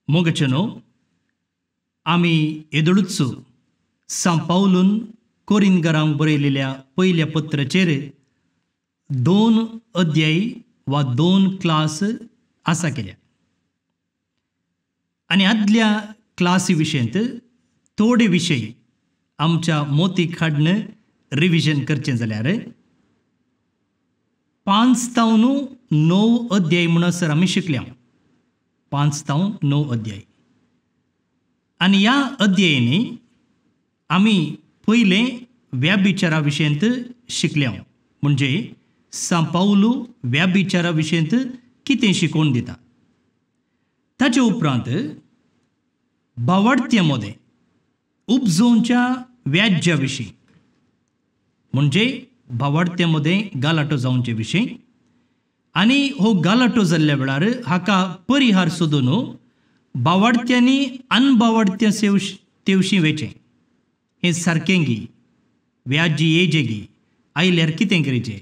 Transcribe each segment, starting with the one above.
मोगचेनो आमी येदोळूच सां पावलून कोरिंदगरांक बरयलेल्या पयल्या पत्राचेर 2 अध्याय वा 2 क्लास आसा केल्या आनी आदल्या क्लासी विशयंत थोडे विशय आमच्या मोतीक हाडून रिविजन करचें जाल्यार 5 तावन 9 अध्याय म्हणसर आमी शिकल्या. 5 तावन 9 अध्याय आनी ह्या अध्यायांनी आमी पयलें व्याभिचारा विशयंत शिकल्या, म्हणजे सां पावलू व्याभिचारा विशयंत कितें शिकोवन दिता. ताचे उपरांत भावार्थ्या मदें उपजोवच्या व्याज्या विशीं, म्हणजे भावार्थ्या मदें गालाटो जावचे विशीं आनी हो गालाटो जाल्ल्या वेळार हाका परिहार सोदून भावार्थ्यांनी अनभावार्थ्या तेवशीं वेचें, हें सारकें गी व्याजी येजे गी आयल्यार कितें करचें,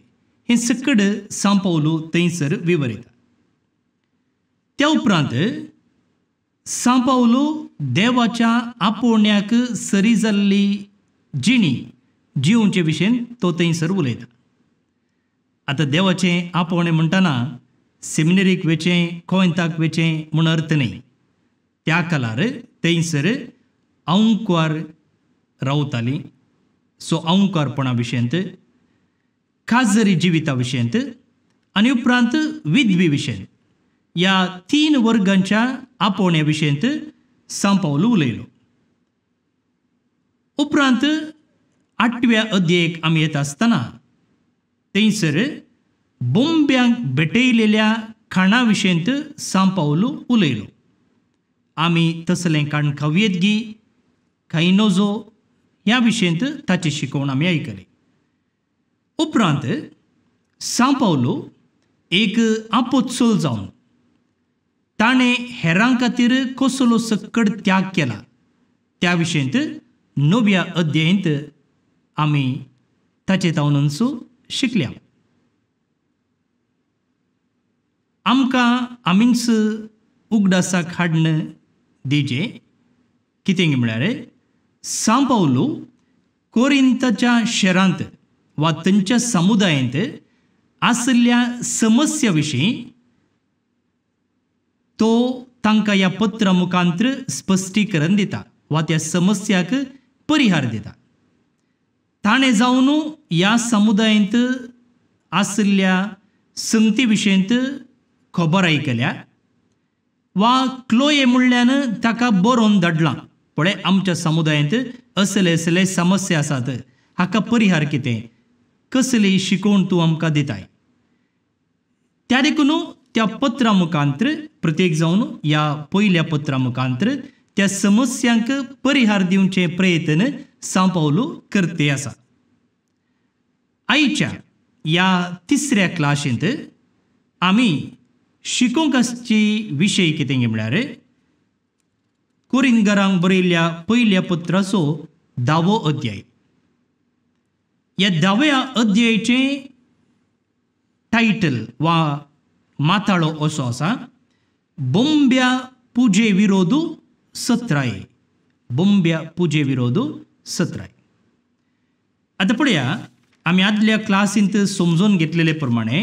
हें सकड सां पावलू थंयसर विवरयता. त्या उपरांत सां पावलू देवाच्या आपोवण्याक सरी जाल्ली जिणी जिवचे विशयन तो थंयसर उलयता. आतां देवाचें आपोवणें म्हणटना सेमिनरीक वेचें, कोवेंताक वेचें म्हूण अर्थ न्हय. त्या काळार थंयसर अंकवार रावताली, सो अंकवारपणा विशयंत, खाजरी जिविता विशयंत आनी उपरांत विधवी विशयंत, ह्या 3 वर्गांच्या आपोवण्या विशयंत सां पावलू उलयलो. उपरांत 8व्या अध्यायेक आमी येता आसतना थंयसर बोंब्यांक भेटयलेल्या खाणा विशयंत सां पावलू उलयलो. आमी तसलें खाण खावयेत गी खाय नजो ह्या विशयंत ताची शिकवण आमी आयकली. उपरांत सां पावलू एक आपोत्सोल जावन ताणें हेरां खातीर कसलो सक्कड त्याग केला त्या विशयंत 9व्या अध्यायंत आमी ताचे तावनूच शिकल्या. आमकां आमीच उगडासाक हाडून दिजे कितें म्हळ्यार सां पावलू कोरिंताच्या शहरांत वा थंयच्या समुदायांत आशिल्ल्या समस्या विशीं तो तांकां ह्या पत्रा मुखांतर स्पश्टीकरण दिता वा त्या समस्याक परिहार दिता. ताणें जावन ह्या समुदायांत आशिल्ल्या संगती विशयंत खबर आयकल्या वा क्लोये म्हणल्यान ताका बरोवन धाडलां, पळय आमच्या समुदायांत असले असले समस्या आसात, हाका परिहार कितें, कसली शिकवण तूं आमकां दिताय. त्या देखून त्या पत्रा मुखांतर प्रत्येक जावन ह्या पयल्या पत्रा मुखांतर त्या समस्यांक परिहार दिवचे प्रयत्न सां पावलू करते आसा. आयच्या ह्या 3ऱ्या क्लासींत आमी शिकोवंक आसची विशय कितें म्हळ्यार कोरिंदगरांक बरयल्ल्या पयल्या पत्राचो 10वो अध्याय. ह्या 10व्या अध्यायाचें टायटल वा माथाळो असो आसा, बोंब्या पुजे विरोध सत्राय. बोंब्या पुजे विरोध सत्राय. आतां पळया आमी आदल्या क्लासींत समजून घेतलेले प्रमाणे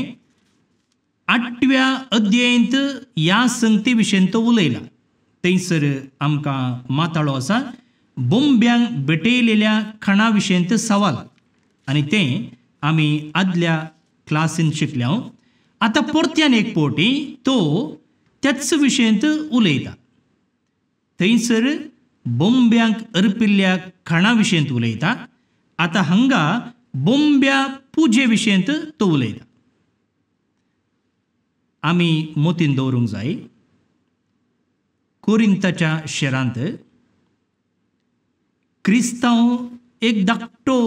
8व्या अध्यायंत ह्या संगती विशयंत तो उलयला. थंयसर आमकां माथाळो आसा बोंब्यांक भेटयलेल्या खाणा विशयंत सवाल आनी तें आमी आदल्या क्लासींत शिकल्या. आतां परत्यान एक पावटी तो त्याच विशयंत उलयता. थंयसर बोंब्यांक अर्पिल्ल्या खाणा विशयंत उलयता, आतां हांगा बोंब्या पुजे विशयंत तो उलयता. आमी मोतीन दवरूंक जाय कोरिंताच्या शहरांत क्रिस्तांव एक धाकटो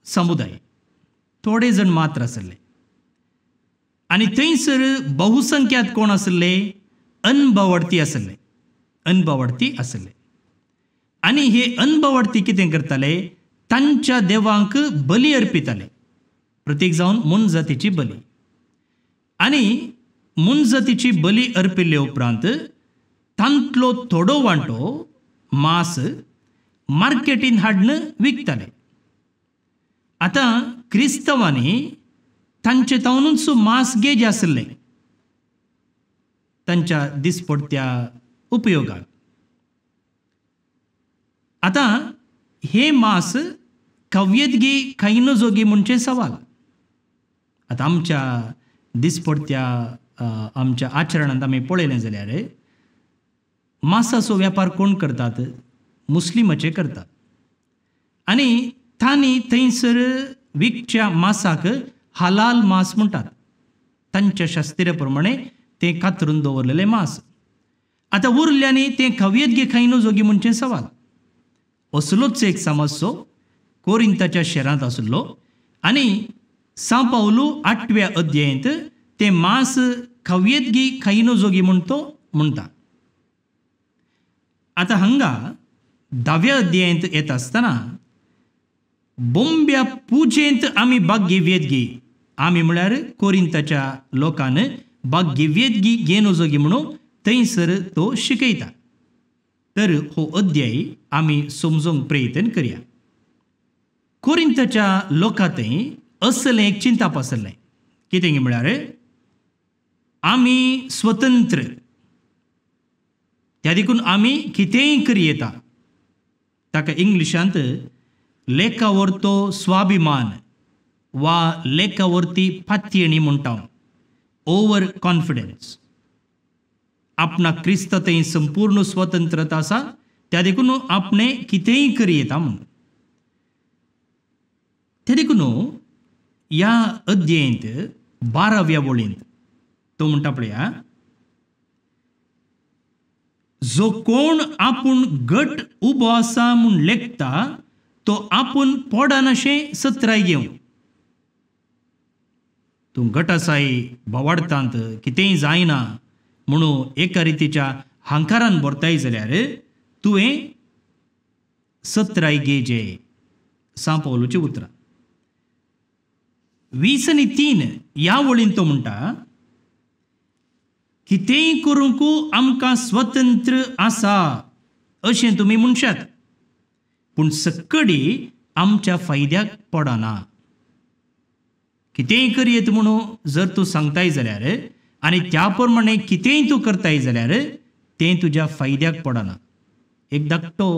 समुदाय, थोडे जण मात्र आसले आनी थंयसर बहुसंख्यात कोण आसले, अनभावार्थी आसले, अनभावार्थी आसले. आनी हे अनभावार्थी कितें करताले, तांच्या देवांक बली अर्पिताले, प्रत्येक जावन मोनजातीची बली. आनी मोनजातीची बली अर्पिल्ले उपरांत तातूंतलो थोडो वांटो मांस मार्केटीन हाडून विकताले. आतां क्रिस्तांवांनी तांचे तावनूच मांस घेजे आसलें तांच्या दिसपडत्या उपयोगाक. आतां हे मांस खावयेतगी खायनो जोगी म्हणचें सवाल. आतां आमच्या दिसपडत्या आमच्या आचरणांत आमी पळयलें जाल्यार मांसाचो वेपार कोण करतात? मुस्लिमाचे करतात. आनी तांणी थंयसर विकच्या मांसाक हलाल मांस म्हणटात. तांच्या शास्त्रा प्रमाणे तें कातरून दवरलेलें मांस. आतां उरल्यांनी तें खावयेत गे खायनो जोगी म्हणचें सवाल. असलोच एक समस्सो कोरिंताच्या शहरांत आशिल्लो आनी सां पावलू 8व्या अध्यायेंत तें मांस खावयेत गी खायनो जोगी म्हूण तो म्हणटा. आतां हांगा 10व्या अध्यायेंत येता आसतना बोंब्या पुजेंत आमी भाग घेवयेत गी, आमी म्हळ्यार कोरिंताच्या लोकान भाग घेवयेत गी घेनो जोगी म्हणून थंयसर तो शिकयता. तर हो अध्याय आमी समजूंक प्रयत्न करया. कोरिंताच्या लोकां थंय असलें एक चिंताप आसलें. कितें म्हळ्यार आमी स्वतंत्र, त्या देखून आमी कितेंय करयेता. ताका इंग्लिशांत लेखावरतो स्वाभिमान वा लेखावरती पातयेणी म्हणटा, ओवर कॉन्फिडन्स. आपणाक क्रिस्त थंय संपूर्ण स्वतंत्रता आसा, त्या देखून आपणें कितेंय करयेता म्हणून. त्या देखून ह्या अध्यायेंत 12व्या वळींत तो म्हणटा पळया, जो कोण आपूण घट उबो आसा म्हूण लेखता तो आपूण पडनाशें सत्राय घेवं. तूं घट आसाय बोवाडटांत कितेंय जायना म्हणून एका रितीच्या हांकारान भरताय जाल्यार तुवें सत्राय घेजे. सां पावलूची उतरां. 20 आनी 3 ह्या वळीन तो म्हणटा, कितेंय करूंक आमकां स्वतंत्र आसा अशें तुमी म्हणशात, पूण सक्कडी आमच्या फायद्याक पडना. कितेंय करयेत म्हणून जर तूं सांगताय जाल्यार आनी त्या प्रमाणे कितेंय तूं करताय जाल्यार तें तुज्या फायद्याक पडना. एक धाकटो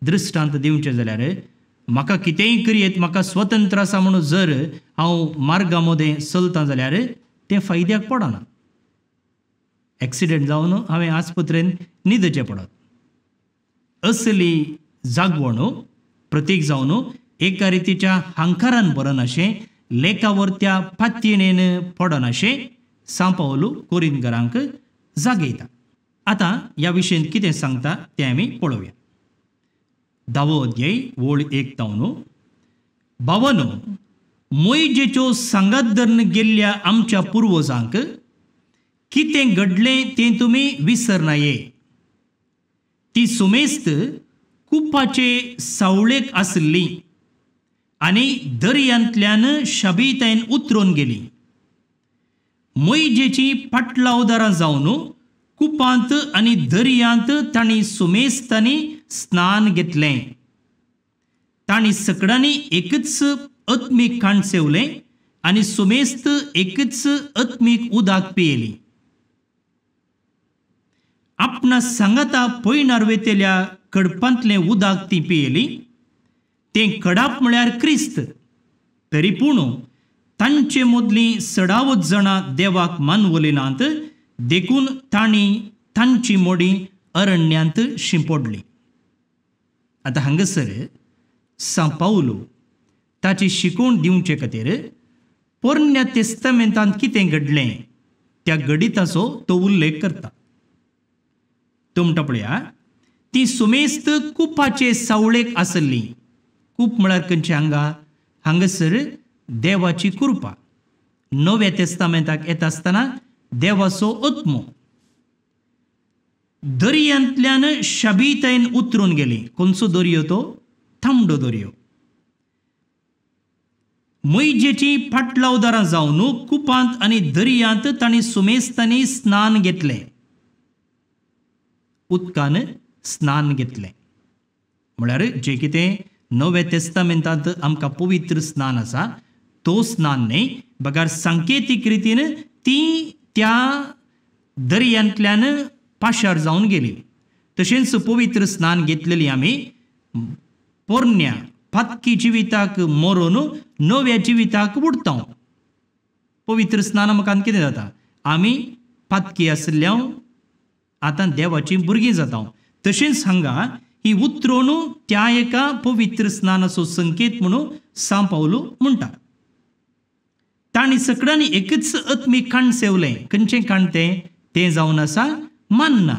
दृश्टांत दिवचें जाल्यार म्हाका कितेंय करयेत, म्हाका स्वतंत्र आसा म्हणून जर हांव मार्गा मदें चलतां जाल्यार तें फायद्याक पडना. एक्सिडेंट जावन हांवें आस्पत्रेन न्हिदचें पडत. असली जागवण प्रतीक जावन एका रितीच्या हांकारान भरनाशें, लेखावरत्या पातयेणेन पडनाशें सां पावलू कोरिंतकारांक जागयता. आतां ह्या विशयेन कितें सांगता तें आमी पळोवया. 10वो अध्याय वळ 1 तावन, भावानो, मोयजेच्यो सांगात धरून गेल्ल्या आमच्या पुर्वजांक कितें घडलें तें तुमी विसरनाये. ती सुमेस्त कुपाचे सावळेक आसली आनी दर्यांतल्यान शाबीतायन उतरून गेली. मोयजेची पाटलावदारां जावन कुपांत आनी दर्यांत तांणी सुमेस्तांनी स्नान घेतलें. तांणी सकडांनी एकच आत्मीक खाण सेवलें आनी सुमेस्त एकच आत्मीक उदक पियेली. आपणा सांगाता पयणार वेतेल्या कडपांतलें उदक ती पियेली. तें कडाप म्हळ्यार क्रिस्त. तरी पूण तांचे मदलीं सडावत जाणां देवाक मानवली नात, देखून तांणी तांची मोडी अरण्यांत शिंपडली. आतां हांगासर सां पावलू ताची शिकवण दिवचे खातीर पोरण्या तेस्तामेंतांत कितें घडलें त्या घडिताचो तो उल्लेख करता. तो म्हणटा पळया, ती सुमेस्त कुपाचे सावळेक आसली. कूप म्हळ्यार खंयचें? हांगा हांगासर देवाची कृपा. नव्या तेस्तामेंताक येता आसतना देवाचो आत्मो. दर्यांतल्यान शाबीतायन उतरून गेली. खंयचो दर्यो तो? तांबडो दर्यो. मोयजेची उदकान स्नान घेतलें. म्हळ्यार जें कितें नव्या तेस्तामेंतांत आमकां पवित्र स्नान आसा तो स्नान न्हय, बगर सांकेतीक रितीन ती त्या दर्यांतल्यान पाशार जावन गेली. तशेंच पवित्र स्नान घेतलेली आमी पोरण्या पातकी जिविताक मरोन नव्या जिविताक उडता. पवित्र स्नान आमकां कितें जाता, आमी पातकी आशिल्ल्या आतां देवाची भुरगीं जाता. तशेंच हांगा ही उतरोन त्या एका पवित्र स्नानाचो संकेत म्हणून सांव पावलू म्हणटा. तांणी सगळ्यांनी एकच आत्मीक खाण सेवलें. खंयचें खाण तें? तें जावन आसा मान्ना.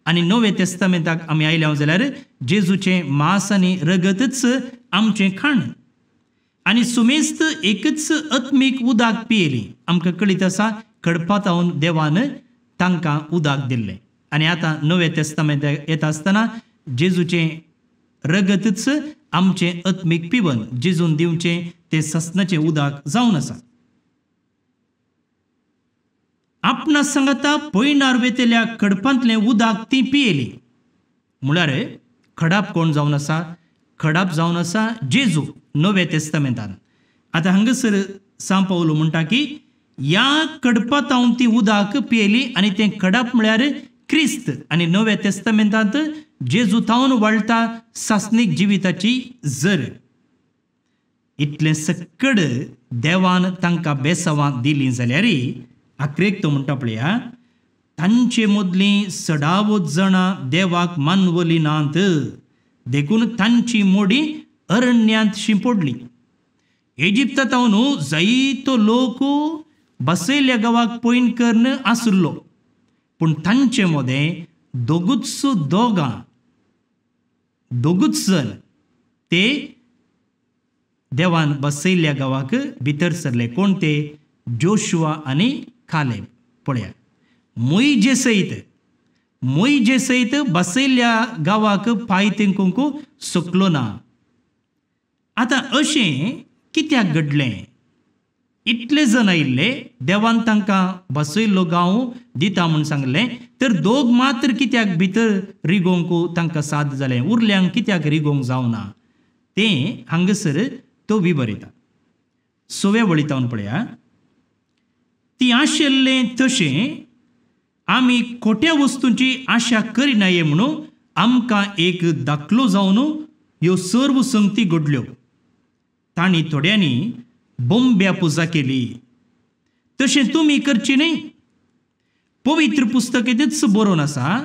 आनी नव्या तेस्तामेंताक आमी आयल्या जाल्यार जेजूचें मांस आनी रगतच आमचें खाण. आनी सुमेस्त एकच आत्मीक उदक पियेली. आमकां कळीत आसा खडपातावन देवान तांकां उदक दिल्लें. आनी आतां नव्या तेस्तामेंताक येता आसतना जेजूचें रगतच आमचें आत्मीक पिवन जेजून दिवचें तें ससनाचें उदक जावन आसा. आपणा सांगाता पयणार वेतल्या खडपांतलें उदक ती पियेली. म्हळ्यार खडाप कोण जावन आसा? खडाप जावन आसा जेजू नव्या तेस्तामेंतान. आतां हांगासर सांव पावलू म्हणटा की ह्या खडपांत ती उदक पियेली आनी तें खडाप म्हळ्यार क्रिस्त. आनी नव्या तेस्तामेंतांत जेजू थावन वळटा सासणीक जिविताची जर. इतलें सक्कड देवान तांकां बेसावां दिलीं जाल्यार आखरेक तो म्हणटा पळया, तांचे मदलीं सडावत जाणां देवाक मानवली नात, देखून तांची मोडी अरण्यांत शिंपडली. इजिप्तांत जायतो लोक बसयल्ल्या गांवाक पयण करून आशिल्लो, पूण तांचे मदें दोगूच दोगां दोगूच जण ते देवान बसयल्ल्या गांवाक भितर सरले. कोण ते? जोशुआ आनी कालेब. पळया, मोयजे सयत बसयल्ल्या गांवाक पांय तेंकूंक शकलो ना. आतां अशें कित्याक घडलें? इतले जण आयिल्ले, देवान तांकां बसयल्लो गांव दिता म्हूण सांगलें, तर दोग मात्र कित्याक भितर रिगोवंक तांकां साद जालें, उरल्यांक कित्याक रिगोवंक जावना तें हांगासर तो विबरयता. सव्या वळीतावन पळया, ती आशिल्लें तशें आमी खोट्या वस्तूंची आशा करिनाये म्हणून आमकां एक दाखलो जावन ह्यो सर्व संगती घडल्यो. तांणी थोड्यांनी बोंब्या पुजा केली, तशें तुमी करची न्हय. पवित्र पुस्तकेंतच बरोवन आसा,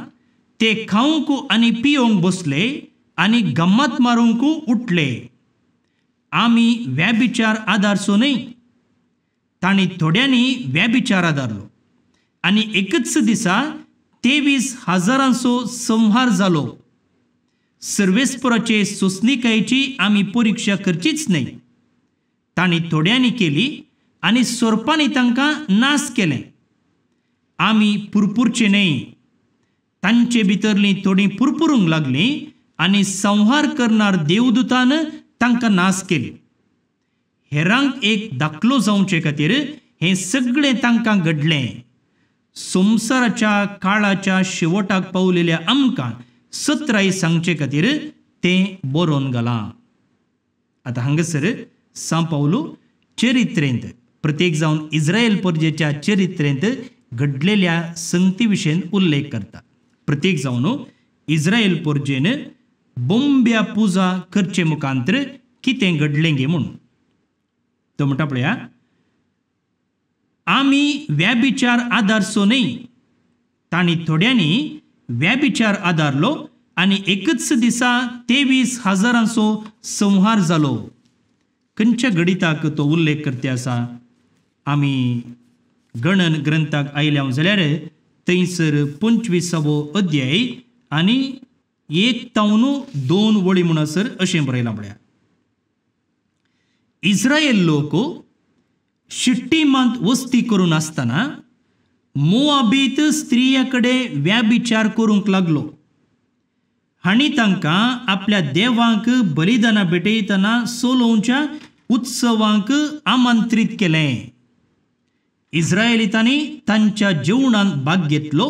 ते खावंक आनी पियोवंक बसले आनी गम्मत मारूंक उठले. आमी व्यभिचार आदारचो न्हय. तांणी थोड्यांनी व्यभिचार आदारलो आनी एकच दिसा 23,000 संहार जालो. सर्वेस्पराचे सोंसणिकायेची आमी परिक्षा करचीच न्हय. तांणी थोड्यांनी केली आनी सोरपांनी तांकां नाश केलें. आमी पुरपुरचे न्हय. तांचे भितरलीं थोडीं पुरपुरूंक लागलीं आनी संहार करणार देवदूतान तांकां नाश केली. हेरांक एक दाखलो जावचे खातीर हें सगळें तांकां घडलें. संवसाराच्या काळाच्या शेवटाक पावलेल्या आमकां सत्राय सांगचे खातीर तें बरोवन घालां. आतां हांगासर सांव पावलू चरित्रेंत, प्रत्येक जावन इस्रायल परजेच्या चरित्रेंत घडलेल्या संगती विशयन उल्लेख करता. प्रत्येक जावन इस्रायल परजेन बोंब्या पुजा करचे मुखांतर कितें घडलें गे म्हूण तो म्हणटा पळया, आमी व्यभिचार आदारचो न्हय. तांणी थोड्यांनी व्यभिचार आदारलो आनी एकच दिसा 23,000 संहार जालो. खंयच्या गणिताक तो उल्लेख करते आसा? आमी गणन ग्रंथाक आयल्या जाल्यार थंयसर 25वो अध्याय आनी 1 तावन 2 वळी म्हणसर अशें बरयलां पळया, इस्रायल लोक शिट्टीमांत वस्ती करून आसतना मोआबीत स्त्रिया कडेन व्यभिचार करूंक लागलो. हांणी तांकां आपल्या देवांक बलिदानां भेटयतना सोलोवच्या उत्सवांक आमंत्रीत केलें. इस्रायलितांनी तांच्या जेवणांत भाग घेतलो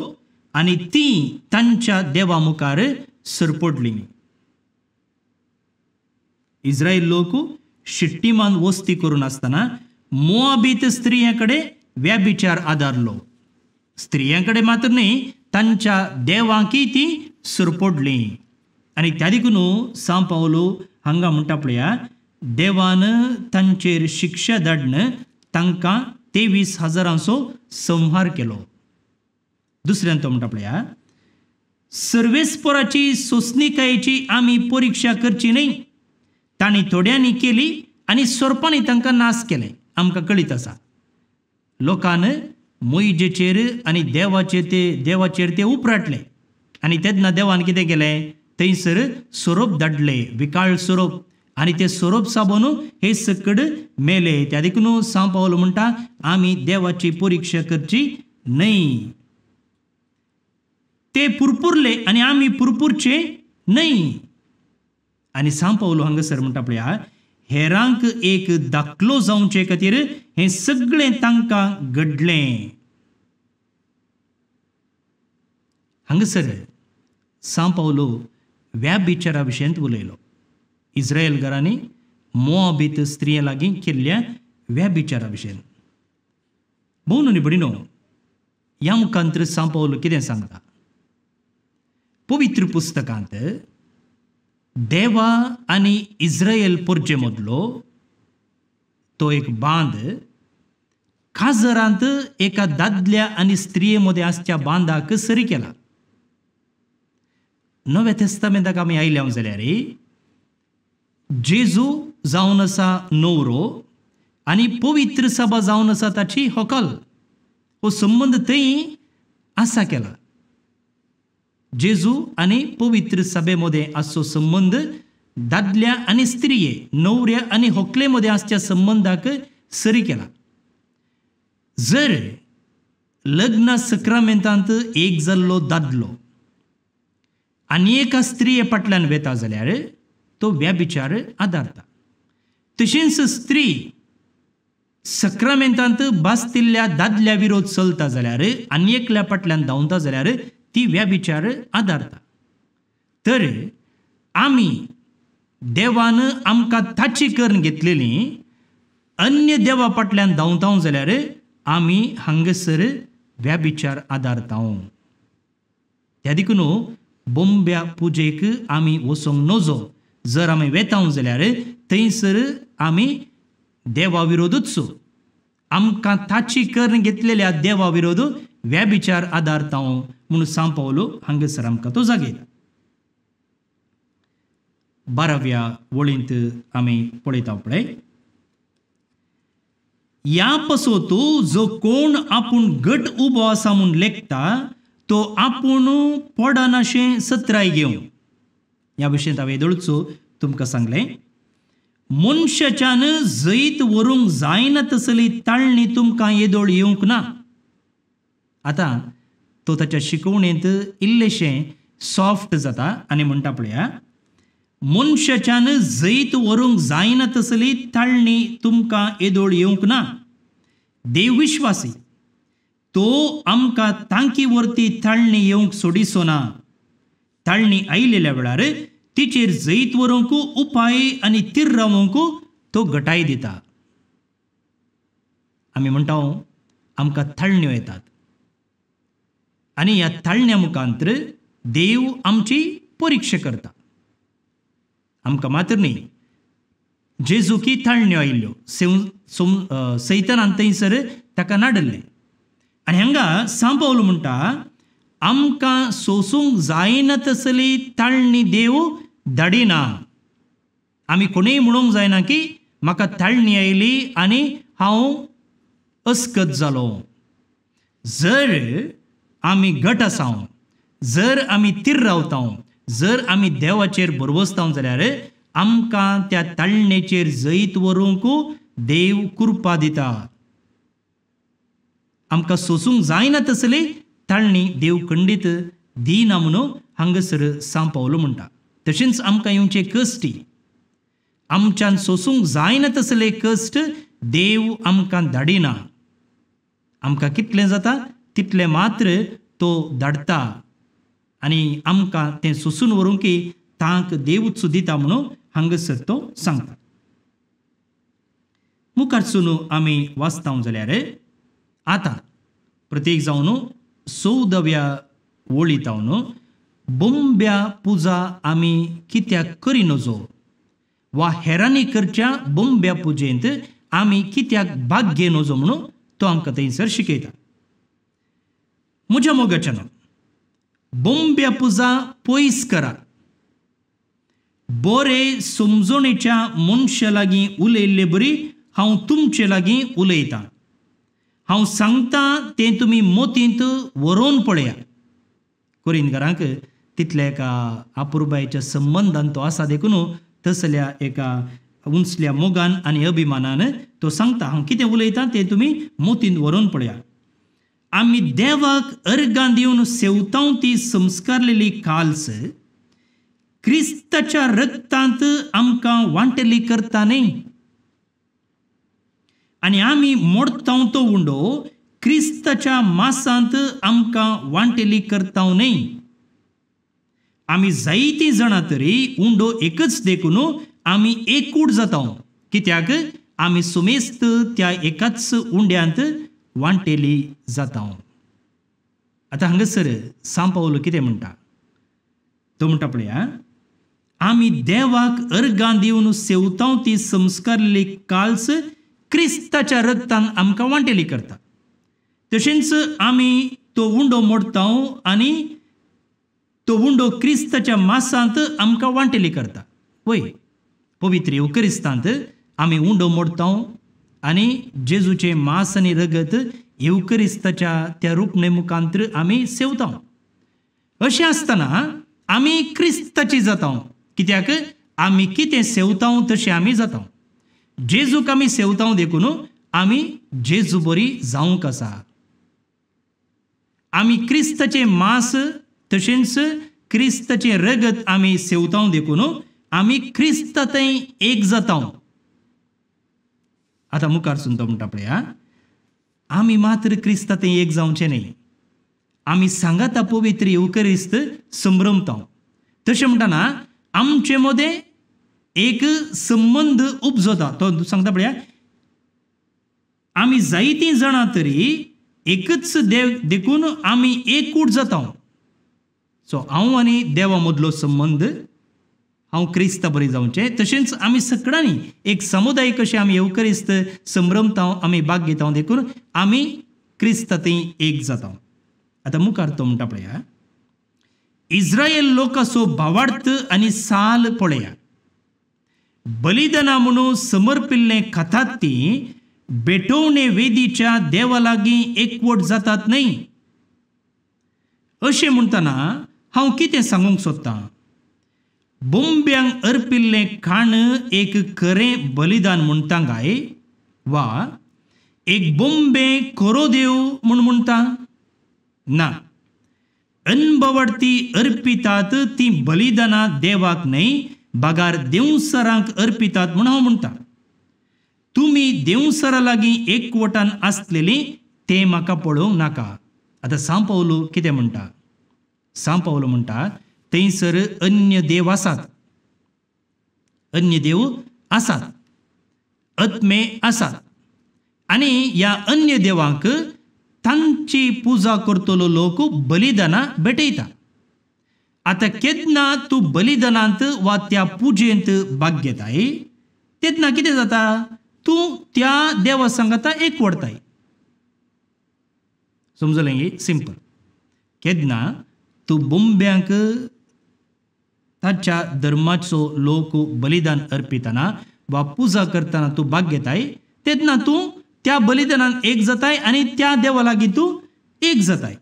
आनी ती तांच्या देवा मुखार सरपडली. इस्रायल लोक शिट्टीमान वस्ती करून आसतना मोआबीत स्त्रियां कडेन व्यभिचार आदारलो. स्त्रियां कडेन मात्र न्ही, तांच्या देवांकी ती सरपडली. आनी त्या देखून सां पावलो हांगा म्हणटा पळया, देवान तांचेर शिक्षा धाडून तांकां 23,000 संहार केलो. दुसऱ्यान तो म्हणटा पळया, सर्वेस्पराची सोंसणिकायेची आमी परिक्षा करची न्हय, तांणी थोड्यांनी केली आनी सोरपांनी तांकां नाश केले. आमकां कळीत आसा, लोकान मोयजेचेर आनी देवाचेर ते उपराटले आनी तेन्ना देवान कितें केलें, थंयसर सोरोप धाडले, विकाळ सोरोप, आनी ते सोरोप साबोन हे सकड मेले. त्या देखून सां पावलो म्हणटा आमी देवाची परिक्षा करची न्हय. ते पुरपुरले आनी आमी पुरपुरचे न्हय. आनी सां पावलो हांगासर म्हणटा पळया, हेरांक एक दाखलो जावचे खातीर हें सगळें तांकां घडलें. हांगासर सां पावलो व्याभिचारा विशयांत उलयलो. इस्रायल घरांनी मोआबीत स्त्रियां लागीं केल्ल्या व्याभिचारा विशयान. भोव न्हय भयणीनो, ह्या मुखांतर सां पावलो कितें सांगता, पवित्र पुस्तकांत देवा आनी इस्रायल परजे मदलो तो एक बांद काजरांत एका दादल्या आनी स्त्रिये मदें आसच्या बांदाक सरी केला. नव्या तेस्तामेंताक आमी आयल्या जाल्यार जेजू जावन आसा नवरो आनी पवित्र सभा जावन आसा ताची होकल. हो संबंद थंय आसा केला. जेजू आनी पवित्र सभे मदें आसचो संबंद दादल्या आनी स्त्रिये, नवऱ्या आनी होकले मदें आसच्या संबंदाक सरी केला. जर लग्न सक्रामेंतांत एक जाल्लो दादलो आनी एका स्त्रिये फाटल्यान वेता जाल्यार तो व्यभिचार आदारता. तशेंच स्त्री सक्रामेंतांत बासतिल्ल्या दादल्या विरोध चलता जाल्यार आनी एकल्या फाटल्यान धांवता जाल्यार ती व्यभिचार आदारता. तर आमी देवान आमकां ताची करून घेतलेली अन्य देवा फाटल्यान धांवता जाल्यार आमी हांगासर व्यभिचार आदारता. त्या देखून बोंब्या पुजेक आमी वचोंक नजो. जर आमी वेता जाल्यार थंयसर आमी देवा विरोधूच, आमकां ताची करून घेतलेल्या देवा विरोध व्यभिचार आदारता म्हणून सां पावलो हांगासर आमकां तो जागयता. 12व्या वळींत आमी पळयता पळय, ह्या पासत जो कोण आपूण घट उबो आसा म्हूण लेखता तो आपूण पडनाशें सत्राय घेवं. ह्या विशयांत हांवें येदोळचो तुमकां सांगलें, मनशाच्यान जैत व्हरूंक जायना तसली ताळणी तुमकां येदोळ येवंक ना. आतां तो ताच्या शिकवणेंत इल्लेशें सॉफ्ट जाता आनी म्हणटा पळया, मनशाच्यान जैत व्हरूंक जायना तसली ताळणी तुमकां येदोळ येवंक ना. देव विश्वासी, तो आमकां तांकी वरती ताळणी येवंक सोडिसो ना. ताळणी आयिल्ल्या वेळार तिचेर जैत व्हरूंक उपाय आनी तीर रावंक तो घटाय दिता. आमी म्हणटा आमकां ताळण्यो येतात आनी ह्या ताळण्या मुखांतर देव आमची परिक्षा करता. आमकां मात्र न्ही, जेजूकी ताळण्यो आयिल्ल्यो, सैतानान थंयसर ताका नाडल्लें. आनी हांगा सां पावलो म्हणटा आमकां सोसूंक जायना तसली ताळणी देव धाडिना. आमी कोणूय म्हणूंक जायना की म्हाका ताळणी आयली आनी हांव अस्कत जालो. जर आमी घट आसा, जर आमी तीर रावता, जर आमी देवाचेर भरवसता जाल्यार आमकां त्या ताळणेचेर जैत व्हरूंक देव कृपा दिता. आमकां सोसूंक जायना तसली ताळणी देव खंडीत दिना म्हणून हांगासर सां पावलो म्हणटा. तशेंच आमकां येवचे कश्टी, आमच्यान सोसूंक जायना तसले कश्ट देव आमकां धाडिना. आमकां कितलें जाता तितलें मात्र तो धाडटा आनी आमकां तें सोसून व्हरूंक तांक देवूच दिता म्हणून हांगासर तो सांगता. मुखारसून आमी वाचता जाल्यार आतां प्रत्येक जावन 14व्या वळीतावन बोंब्या पुजा आमी कित्याक करिनजो वा हेरांनी करच्या बोंब्या पुजेंत आमी कित्याक भाग घेनजो म्हणून तो आमकां थंयसर शिकयता. म्हज्या मोगाच्यान बोंब्या पुजा पयस करा. बरे समजणेच्या मनशा लागीं उलयल्ले बरी हांव तुमचे लागीं उलयतां. हांव सांगता तें तुमी मोतींत व्हरोवन पळया. कोरिंदकारांक तितल्या एका आपुरबायेच्या संबंदान तो आसा देखून तसल्या एका उंचल्या मोगान आनी अभिमानान तो सांगता हांव कितें उलयतां तें तुमी मोतींत व्हरोवन पळया. आमी देवाक अर्गां दिवन सेवतांव ती संस्कारलेली काल्स क्रिस्ताच्या रक्तांत आमकां वांटली करता न्ही, आनी आमी मोडतांव तो उंडो क्रिस्ताच्या मासांत आमकां वांटेली करता न्ही. आमी जायतीं जाणां तरी उंडो एकच देखून आमी एकूट जाता, कित्याक आमी सुमेस्त त्या एकाच उंड्यांत वांटेली जाता. आतां हांगासर सांव पावलो कितें म्हणटा तो म्हणटा पळया, आमी देवाक अर्गां दिवन सेवतांव ती संस्कारलेली काल्स क्रिस्ताच्या रक्तान आमकां वांटेली करता. तशेंच आमी तो उंडो मोडतांव आनी तो उंडो क्रिस्ताच्या मासांत आमकां वांटेली करता. वय पवित्र येवकरिस्तांत आमी उंडो मोडतांव आनी जेजूचें मास आनी रगत येवकरिस्ताच्या त्या रुपणे मुखांतर आमी सेवतांव. अशें आसतना आमी क्रिस्ताची जातांव, कित्याक आमी कितें सेवतांव तशें आमी जातांव. जेजूक आमी सेवतांव देखून आमी जेजू बरी जावंक आसा. आमी क्रिस्ताचें मास तशेंच क्रिस्ताचें रगत आमी सेवतांव देखून आमी क्रिस्ता थंय एक जातांव. आतां मुखार सुन तो म्हणटा पळया, आमी मात्र क्रिस्ता थंय एक जावचें न्ही, आमी सांगाता पवित्र येवकरिस्त संभ्रमतांव. तशें म्हणटना आमचे मदें एक संबंद उपजता. तो सांगता पळया, आमी जायतीं जाणां तरी एकच देव देखून आमी एकूट जाता. सो हांव आनी देवा मदलो संबंद हांव क्रिस्ता बरी जावचें, तशेंच आमी सगळ्यांनी एक समुदाय कशें आमी येवकरिस्त संभ्रमतांव, आमी भाग घेतांव देखून आमी क्रिस्ता थंय एक जाता. आतां मुखार तो म्हणटा पळया, इस्रायल लोकाचो भावार्थ आनी साल पळया. बलिदाना म्हणून समर्पिल्लें खातात ती भेटवणे वेदीच्या देवा लागीं एकवट जातात न्हय. अशें म्हणटना हांव कितें सांगूंक सोदतां, बोंब्यांक अर्पिल्लें खाण एक खरें बलिदान म्हणटा काय वा एक बोंबे खरो देव म्हूण म्हणटा? ना. अनभवार्थी अर्पितात ती बलिदानां देवाक न्हय बगार देवसरांक अर्पितात म्हूण हांव म्हणटा. तुमी देवसरा लागीं एकवटान आसलेली तें म्हाका पळोवंक नाका. आतां सांव पावलो कितें म्हणटा? सांव पावलो म्हणटा थंयसर अन्य देव आसात, अन्य देव आसात, आत्मे आसात आनी ह्या अन्य देवांक तांची पुजा करतलो लोक बलिदानां भेटयता. आतां केन्ना तूं बलिदानांत वा त्या पुजेंत भाग घेताय तेन्ना कितें जाता, तूं त्या देवा सांगाता एकवटताय. समजलें? सिंपल. केन्ना तूं बोंब्यांक ताच्या धर्माचो लोक बलिदान अर्पितना वा पुजा करतना तूं भाग घेताय तेन्ना तूं त्या बलिदानान एक जाताय आनी त्या देवा लागीं तूं एक जाताय.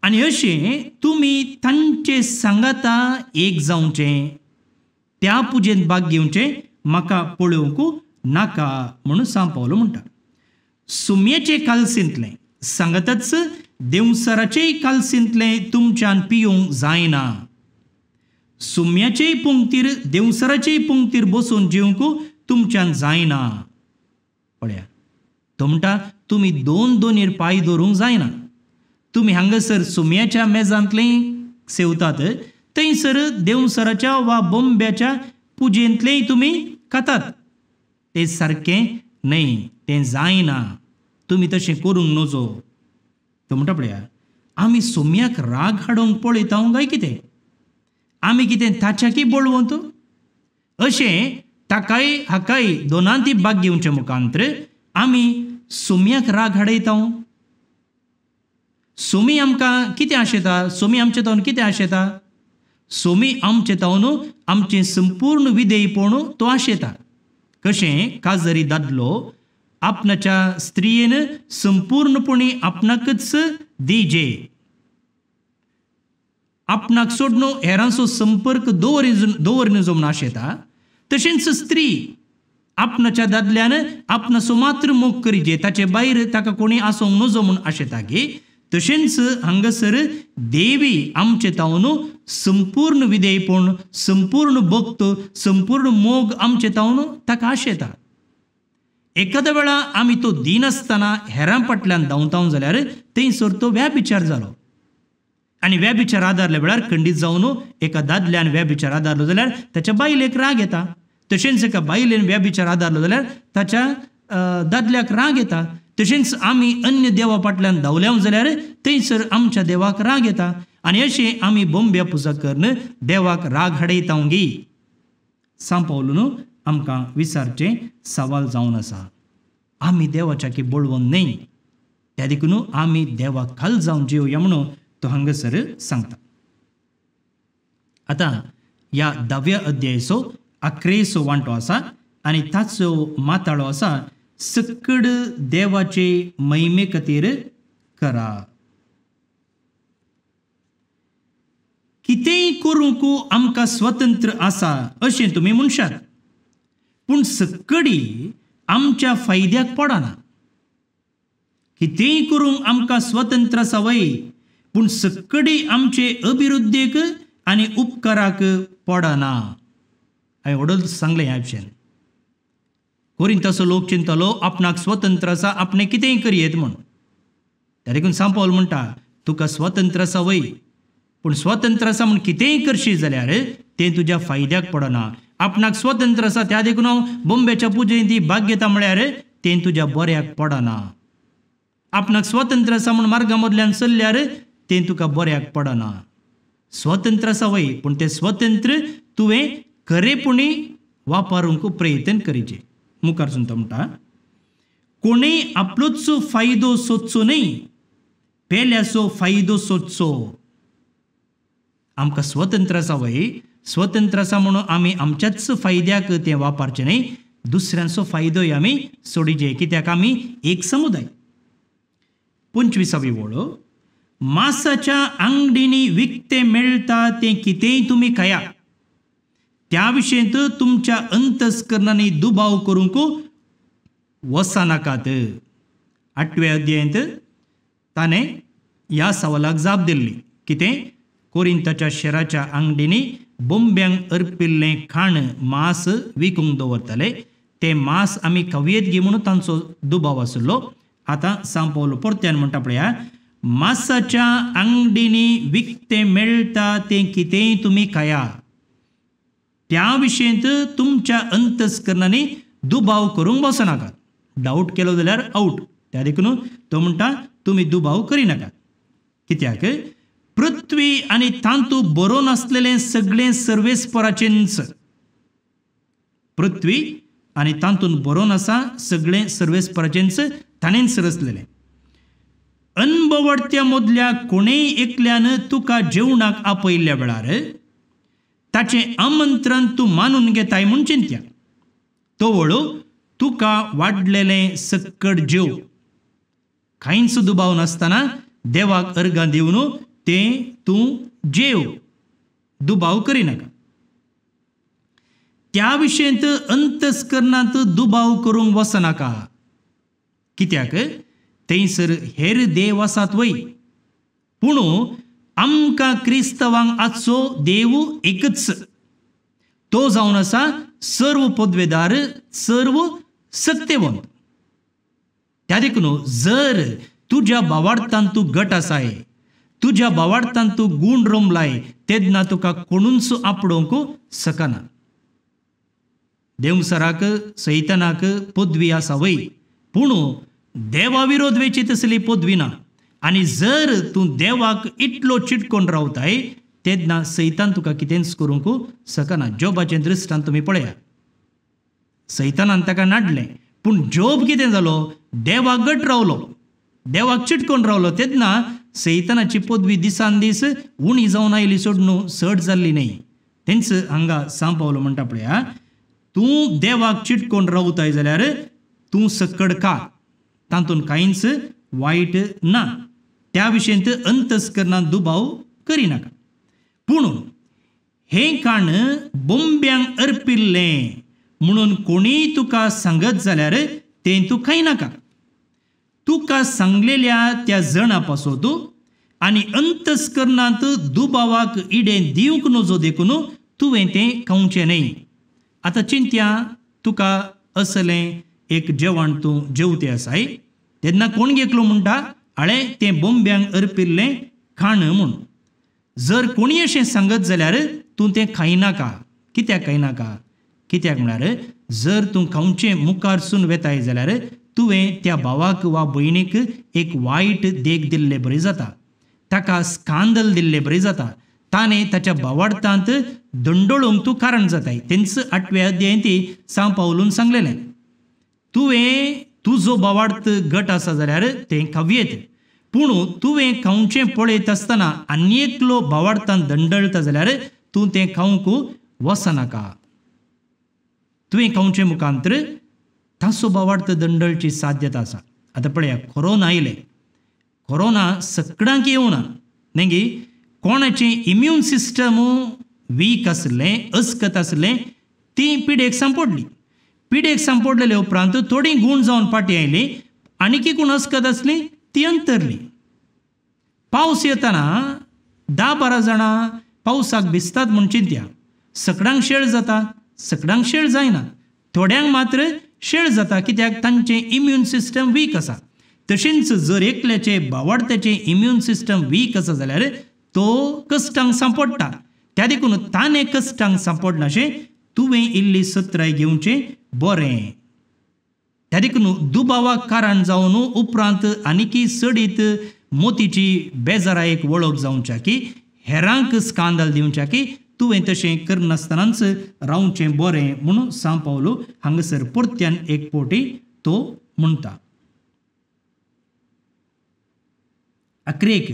आनी अशें तुमी तांचे सांगाता एक जावचें, त्या पुजेंत भाग घेवचें म्हाका पळोवंक नाका म्हणून सांव पावलो म्हणटा. सुमयेचे कालसींतलें सांगाताच देवसराचेय कालसींतलें तुमच्यान पिवंक जायना. सुम्याचेय पंक्तीर देवसराचेय पंक्तीर बसून जेवंक तुमच्यान जायना. पळया तो म्हणटा तुमी दोन दोनीर पांय दवरूंक जायना. तुमी हांगासर सुम्याच्या मेजांतलें सेवतात, थंयसर देवसराच्या वा बोंब्याच्या पुजेंतलेंय तुमी खातात. तें सारकें न्हय, तें जायना, तुमी तशें करूंक नजो. तो म्हणटा पळया, आमी सोम्याक राग हाडूंक पळयता काय कितें? आमी कितें ताच्याकी बळवंत? अशें ताकाय हाकाय दोनांती भाग घेवचे मुखांत्र आमी सोम्याक राग हाडयता. सोमी आमकां कितें आशेता? सोमी आमचे तावन कितें आशेता? सोमी आमचे तावन आमचें संपूर्ण विधेयपण तो आशेता. कशें काजरी दादलो आपणाच्या स्त्रियेन संपूर्णपणी आपणाकच दिजे, आपणाक सोडून हेरांचो संपर्क दवरिना म्हूण आशेता. तशेंच स्त्री आपणाच्या दादल्यान आपणाचो मात्र मोग करिजे, ताचे भायर ताका कोणी आसूंक नजो म्हूण आशेता की. तशेंच हांगासर देवी आमचे तावन संपूर्ण विधेयपण, संपूर्ण भक्त, संपूर्ण मोग आमचे तावन ताका आशेता. एखाद्या वेळा आमी तो दिनासतना हेरां फाटल्यान धांवताव जाल्यार थंयसर तो व्याभिचार जालो. आनी व्याभिचार आदारल्या वेळार खंडीत जावन एका दादल्यान व्याभिचार आदारलो जाल्यार ताच्या बायलेक राग येता. तशेंच एका बायलेन व्याभिचार आदारलो जाल्यार ताच्या दादल्याक राग येता. तशेंच आमी अन्य देवा फाटल्यान धांवल्या जाल्यार थंयसर आमच्या देवाक राग येता. आनी अशें आमी बोंब्या पुजा करून देवाक राग हाडयता गी. सांपावलून आमकां विचारचें सवाल जावन आसा, आमी देवाच्या की बळवंत न्हय, त्या देखून आमी देवाक खाल जावन जेवया म्हणून तो हांगासर सांगता. आतां ह्या धाव्या अध्यायाचो 11 वांटो आसा आनी ताचो माताळो आसा सकड देवाचे महिमे खातीर करा. कितेंय करूंक आमकां स्वतंत्र आसा अशें तुमी म्हणशात, पूण सकडी आमच्या फायद्याक पडना. कितेंय करूंक आमकां स्वतंत्र आसा वय, पूण सकडी आमचे अभिवृद्धीक आनी उपकाराक पडना. हांवें व्हडल सांगलें ह्या भशेन. कोरिंताचो लोक चिंतलो आपणाक स्वतंत्र आसा, आपणें कितेंय करयेत म्हूण. त्या देखून सांपावल म्हणटा, तुका स्वतंत्र आसा वय, पूण स्वतंत्र आसा म्हूण कितेंय करशी जाल्यार तें तुज्या फायद्याक पडना. आपणाक स्वतंत्र आसा त्या देखून हांव बोंबेच्या पुजेंत ती भाग घेता म्हळ्यार तें तुज्या बऱ्याक पडना. आपणाक स्वतंत्र आसा म्हूण मार्गा मदल्यान चल्ल्यार तें तुका बऱ्याक पडना. स्वतंत्र आसा वय, पूण तें स्वतंत्र तुवें खरेपणी वापरूंक प्रयत्न करीचे. मुखार सुद्दां म्हणटा, कोणूय आपलोच फायदो सोदचो न्हय, पेल्याचो फायदो सोदचो. आमकां स्वतंत्र आसा वय, स्वतंत्र आसा म्हणून आमी आमच्याच फायद्याक तें वापरचें न्हय, दुसऱ्यांचो फायदोय आमी सोडीचे, कित्याक आमी एक समुदाय. 25वी वळ, मासाच्या आंगडींनी विकतें मेळटा तें कितेंय तुमी खाया, त्या विशयंत तुमच्या अंतस्करणांनी दुबाव करूंक वचनाकात. 8व्या अध्यायांत ताणें ह्या सवालाक जाप दिल्ली. कितें? कोरिंताच्या शेराच्या आंगडींनी बोंब्यांक अर्पिल्लें खाण मांस विकूंक दवरताले, तें मांस आमी खावयेत गी म्हणून तांचो दुबाव आशिल्लो. आतां सांपावलो परत्यान म्हणटा पळया, मासाच्या आंगडींनी विकतें मेळटा तें कितेंय तुमी खाया, त्या विशयंत तुमच्या अंतस्करणांनी दुबाव करूंक बसनाकात. डावट केलो जाल्यार आवट. त्या देखून तो म्हणटा तुमी दुबाव करिनाकात. कित्याक? पृथ्वी आनी तांतू बरोवन आसलेलें सगळें सर्वेस्पराचेंच. पृथ्वी आनी तातूंत बरोवन आसा सगळें सर्वेस्पराचेंच, ताणेंच रचलेलें. अनभवडत्या मदल्या कोणेय एकल्यान तुका जेवणाक आपयल्ल्या वेळार ताचें आमंत्रण तूं मानून घेताय म्हूण चिंत्या, तवळ तुका वाडलेलें सक्कड जेव. कांयच दुबाव नासतना देवाक अर्गां दिवन तें तूं जेव, दुबाव करिनाका. त्या विशयंत अंतस्करणांत दुबाव करूंक वचनाका. कित्याक? थंयसर हेर देव आसात वय, पूण आमकां क्रिस्तांवांक आजचो देव एकच, तो जावन आसा सर्व पदवेदार, सर्व सत्तेवंत. त्या देखून जर तुज्या भावार्थान तूं गट आसाय, तुज्या भावार्थान तूं गूण रोमलाय तेन्ना तुका कोणूच आपडोवंक शकना. देवसराक सैतानाक पदवी आसा वय, पूण देवा विरोध वेची तसली पदवी ना. आनी जर तूं देवाक इतलो चिटकोन रावताय तेन्ना सैतान तुका कितेंच करूंक शकना. जोबाचें दृश्टांत तुमी पळया, सैतानान ताका नाडलें पूण जोब कितें जालो, देवाक गट रावलो, देवाक चिटकोन रावलो. तेन्ना सैतानाची पदवी दिसान दीस उणी जावन आयली सोडून चड जाल्ली न्हय. तेंच हांगा सांव पावलो म्हणटा पळया, तूं देवाक चिटकोन रावताय जाल्यार तूं सकड का, तातूंत कांयच वायट ना, त्या विशयंत अंतस्करणान दुबाव करिनाका. पूण हें काण बोंब्यांक अर्पिल्लें म्हणून कोणीय तुका सांगत जाल्यार तें तूं खायनाका. तुका सांगलेल्या त्या जणा पासत आनी अंतस्करणांत दुबावाक इडें दिवंक नजो देखून तुवें तें खावचें न्हय. आतां चिंत्या, तुका असलें एक जेवण तूं जेवते आसाय तेन्ना कोण घेतलो म्हणटा, आळे तें बोंब्यांक अर्पिल्लें खाण म्हूण. जर कोणी अशें सांगत जाल्यार तूं तें खायनाका. कित्याक खायनाका? कित्याक म्हळ्यार जर तूं खावचें मुखारसून वेताय जाल्यार तुवें त्या भावाक वा भयणीक एक वायट देख दिल्ले बरी जाता, ताका स्कांदल दिल्ले बरी जाता, ताणें ताच्या भावार्थांत दंडोळूंक तूं कारण जाताय. तेंच आठव्या अध्यायंत सांव पावलून सांगलेलें, तुवें तुजो भावार्थ गट आसा जाल्यार तें खावयेत, पूण तुवें खावचें पळयत आसतना आनी एकलो भावार्थान दंडळटा जाल्यार तूं तें खावंक वचनाका. तुवें खावचें मुखांतर ताचो भावार्थ दंडळची साध्यता आसा. आतां पळया, कोरोना आयलें, कोरोना सगळ्यांक येवना न्ही, कोणाचें इम्यून सिस्टम वीक आसलें, अस्कत आसलें, ती पिडेक सांपडली. पिडेक सांपडलेले उपरांत थोडी गूण जावन फाटीं आयली, आनीकी कोण अस्कत आसली ती अंतरली. पावस येतना 10-12 जाणां पावसाक भिजतात म्हूण चिंत्या, सगळ्यांक शेळ जाता, सगळ्यांक शेळ जायना, थोड्यांक मात्र शेळ जाता, कित्याक तांचें इम्यून सिस्टम वीक आसा. तशेंच जर एकल्याचें भावार्थ्याचें इम्यून सिस्टम वीक आसा जाल्यार तो कश्टांक सांपडटा. त्या देखून ताणें कश्टांक सांपडनाशें तुवें इल्ली सत्राय घेवचें बरें. त्या देखून दुबावाक कारण जावन उपरांत आनीकी चडीत मोतीची बेजारायेक वळख जावच्या की हेरांक स्कांदल दिवच्या की तुवें तशें करनासतनाच रावचें बरें म्हणून सांव पावलो हांगासर परत्यान एक पोटी तो म्हणटा. अकरेक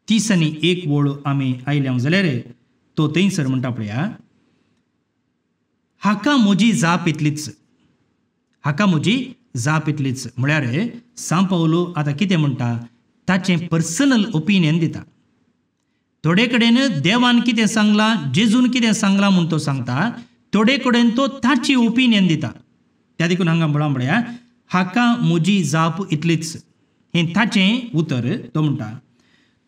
31 वळ आमी आयल्या जाल्यार तो थंयसर म्हणटा पळया, हाका म्हजी जाप इतलीच, हाका म्हजी जाप इतलीच. म्हळ्यार सांव पावलो आतां कितें म्हणटा, ताचें पर्सनल ओपिनियन दिता. थोडे कडेन देवान कितें सांगलां, जेजून कितें सांगलां म्हूण तो सांगता, थोडे कडेन तो ताची ओपिनियन दिता. त्या देखून हांगा म्हळां पळया, हाका म्हजी जाप इतलीच, हें ताचें उतर. तो म्हणटा,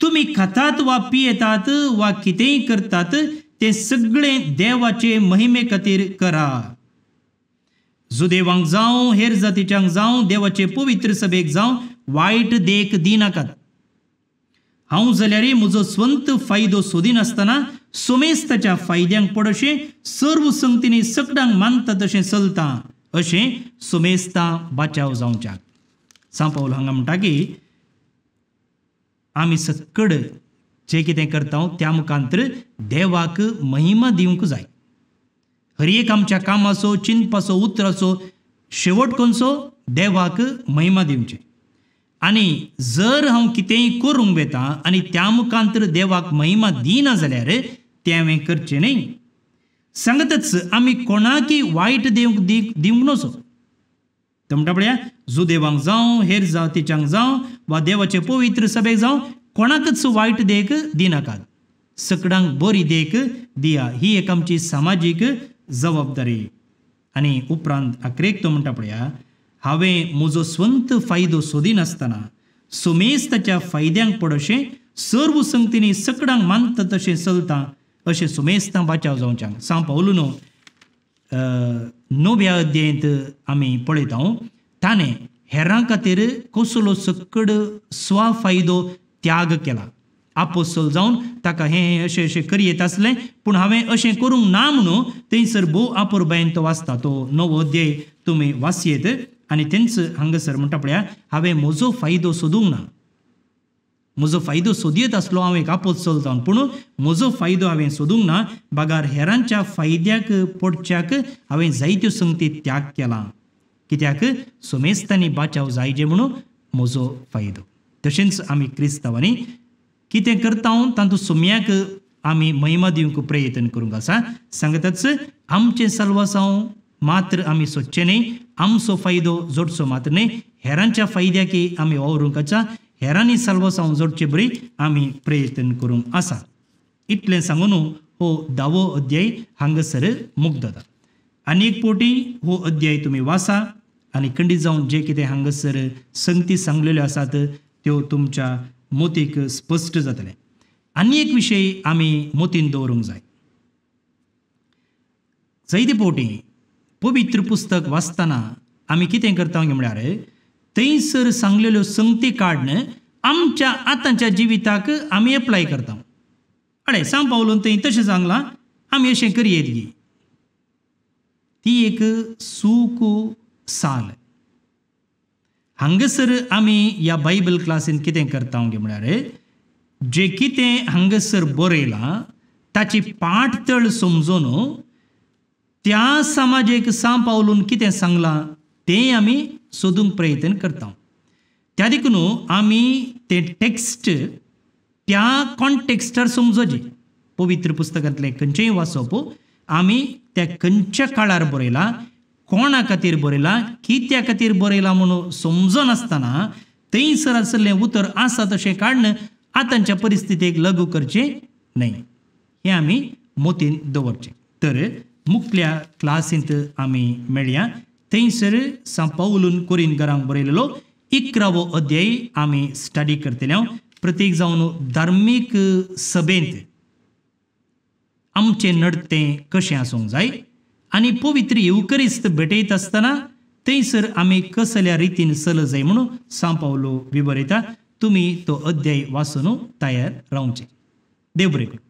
तुमी खातात वा पियेतात वा कितेंय करतात तें सगळें देवाचे महिमे खातीर करा. जुदेवांक जावं हेर जातीच्यांक जावं देवाचे पवित्र सभेक जावं वायट देख दिनाकात. हांव जाल्यार म्हजो स्वंत फायदो सोदिनासतना सोमेस्ताच्या फायद्यांक पडशें सर्व संगतींनी सगळ्यांक मानता तशें चलता अशें सोमेस्ता बाचाव जावच्याक. सांव पावल हांगा म्हणटा की आमी सकड जे कितें करता त्या मुखांतर देवाक महिमा दिवंक जाय. हर एक आमच्या कामाचो, चिंतपाचो, उतराचो शेवट कोणचो देवाक महिमा दिवचे. आनी जर हांव कितेंय करूंक वेता आनी त्या मुखांतर देवाक महिमा दिना जाल्यार तें हांवें करचें न्हय. सांगतच आमी कोणाकय वायट दिवंक दिवंक नजो. तो म्हणटा पळया, जुदेवांक जावं हेर जातीच्यांक जावं वा देवाचे पवित्र सभेक जावं कोणाकच वायट देख दिनाकात, सगळ्यांक बरी देख दिया. ही एक आमची सामाजीक जबाबदारी. आनी उपरांत अकरेक तो म्हणटा पळया, हांवें म्हजो स्वंत फायदो सोदिनासतना सुमेस्ताच्या फायद्यांक पडशें सर्व संगतींनी सगळ्यांक मानता तशें चलता अशें सुमेस्तां बाचाव जावच्याक. सांव पावलून 9व्या अध्यायंत आमी पळयता, ताणें हेरां खातीर कसलो सकड स्वफायदो त्याग केला. आपोसल जावन ताका हें अशें अशें करयेत आसलें पूण हांवें अशें करूंक ना म्हणून थंयसर भोव आपुरबायेन तो वाचता. तो नवो अध्याय तुमी वाचयेत आनी तेंच हांगासर म्हणटा पळया हांवें म्हजो फायदो सोदूंक ना, म्हजो फायदो सोदयेत आसलो हांव एक आपोसल जावन पूण म्हजो फायदो हांवें सोदूंक ना, बगार हेरांच्या फायद्याक पडच्याक हांवें जायत्यो संगती त्याग केला, कित्याक सोमेस्तांनी बाचाव जायजे म्हणून म्हजो फायदो. तशेंच आमी क्रिस्तांवांनी कितें करता तातूंत सोम्याक आमी महिमा दिवंक प्रयत्न करूंक आसा. सांगताच आमचें साल्वासांव मात्र आमी सोदचें न्हय, आमचो फायदो जोडचो मात्र न्हय, हेरांच्या फायद्याकी आमी वावरूंक आसा, हेरांनी साल्वासांव जोडचे बरी आमी प्रयत्न करूंक आसा. इतलें सांगून हो धावो अध्याय हांगासर मुग्दता. आनी एक पोटी हो अध्याय तुमी वाचा आनी खंडीत जावन जे कितें हांगासर संगती सांगलेल्यो आसात त्यो तुमच्या मोतीक स्पश्ट जातलें. आनी एक विशय आमी मोतीन दवरूंक जाय. जायते पोटी पवित्र पुस्तक वाचतना आमी कितें करता म्हळ्यार थंयसर सांगलेल्यो संगती काडून आमच्या आतांच्या जिविताक आमी एप्लाय करता. अडे सांग पावलून थंय तशें सांगलां आमी अशें करयेत गी, ती एक सूक साल. हांगासर आमी ह्या बायबल क्लासीन कितें करता म्हळ्यार जें कितें हांगासर बरयलां ताची पाठतळ समजून त्या समाजेक सांग पावलून कितें सांगलां तें आमी सोदूंक प्रयत्न करता. त्या देखून आमी तें टेक्स्ट त्या कॉन्टेक्स्टार समजोचें. पवित्र पुस्तकांतलें खंयचेंय वाचप आमी त्या खंयच्या काळार बरयलां, कोणा खातीर बरयलां, कित्या खातीर बरयलां म्हणून समजनासतना थंयसर आशिल्लें उतर आसा तशें काडून आतांच्या परिस्थितीक लागू करचें न्हय, हें आमी मोतीन दवरचें. तर मुखल्या क्लासींत आमी मेळया. थंयसर सांत पावलून कोरीन घरांक बरयलेलो 11वो अध्याय आमी स्टडी करतले. प्रत्येक जावन धार्मीक सभेंत आमचें नडतें कशें आसूंक जाय आनी पवित्र येवकरिस्त भेटयत आसतना थंयसर आमी कसल्या रितीन चल जाय म्हणून सांत पावलो विवरयता. तुमी तो अध्याय वाचून तयार रावचें. देव बरें करूं.